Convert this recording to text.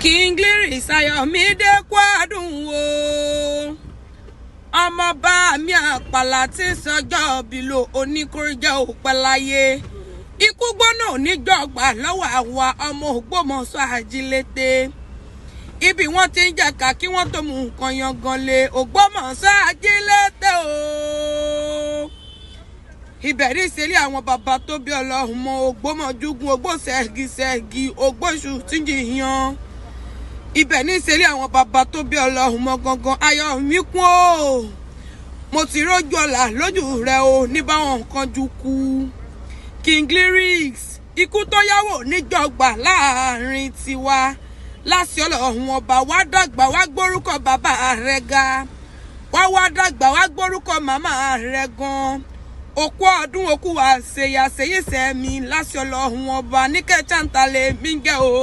King Lyrics Ayọ̀mídé kwádùn o, ọmọọba mi àpàlà tí ń sọjọ́ bìlò oníkóríjẹ́ òpẹ́ láyé. Ikú gbóná oníjọgbà lọ́wọ́ àwa ọmọ Ògbómọ̀ṣọ́ àjílété. Ibi wọ́n ti ń jẹ̀ka kí wọ́n tó mú nǹkan yangan lé Ògbómọ̀ṣọ́ àjílété o. Ibẹ̀ ní ìṣẹ̀lẹ̀ àwọn bàbá tó bí ọlọ́run mọ Ògbómọ̀júgun, Ògbóṣẹ́gi-ṣẹ́gi, Ògbóṣù tí ń jìyàn. Ibẹ̀ ní ìṣẹ̀lẹ̀ àwọn bàbá tó bí ọlọ́run mọ gangan. Ayọ̀ mi kún o, mo ti rójú ọ̀la lójú rẹ o ní báwọn nǹkan ju kú. King Lyrics, ikú tó yáwó níjọgbà láàrin tiwa láti ọlọ́run ọba. Wá dàgbà, wá gbórúkọ bàbá rẹ ga, wá wá dàgbà, wá gbórúkọ màmá rẹ gan. Òkú ọdún, òkú àṣeyàṣeyẹsẹ mi láti ọlọ́run ọba ní kẹjàntà lè mí jẹ́ o.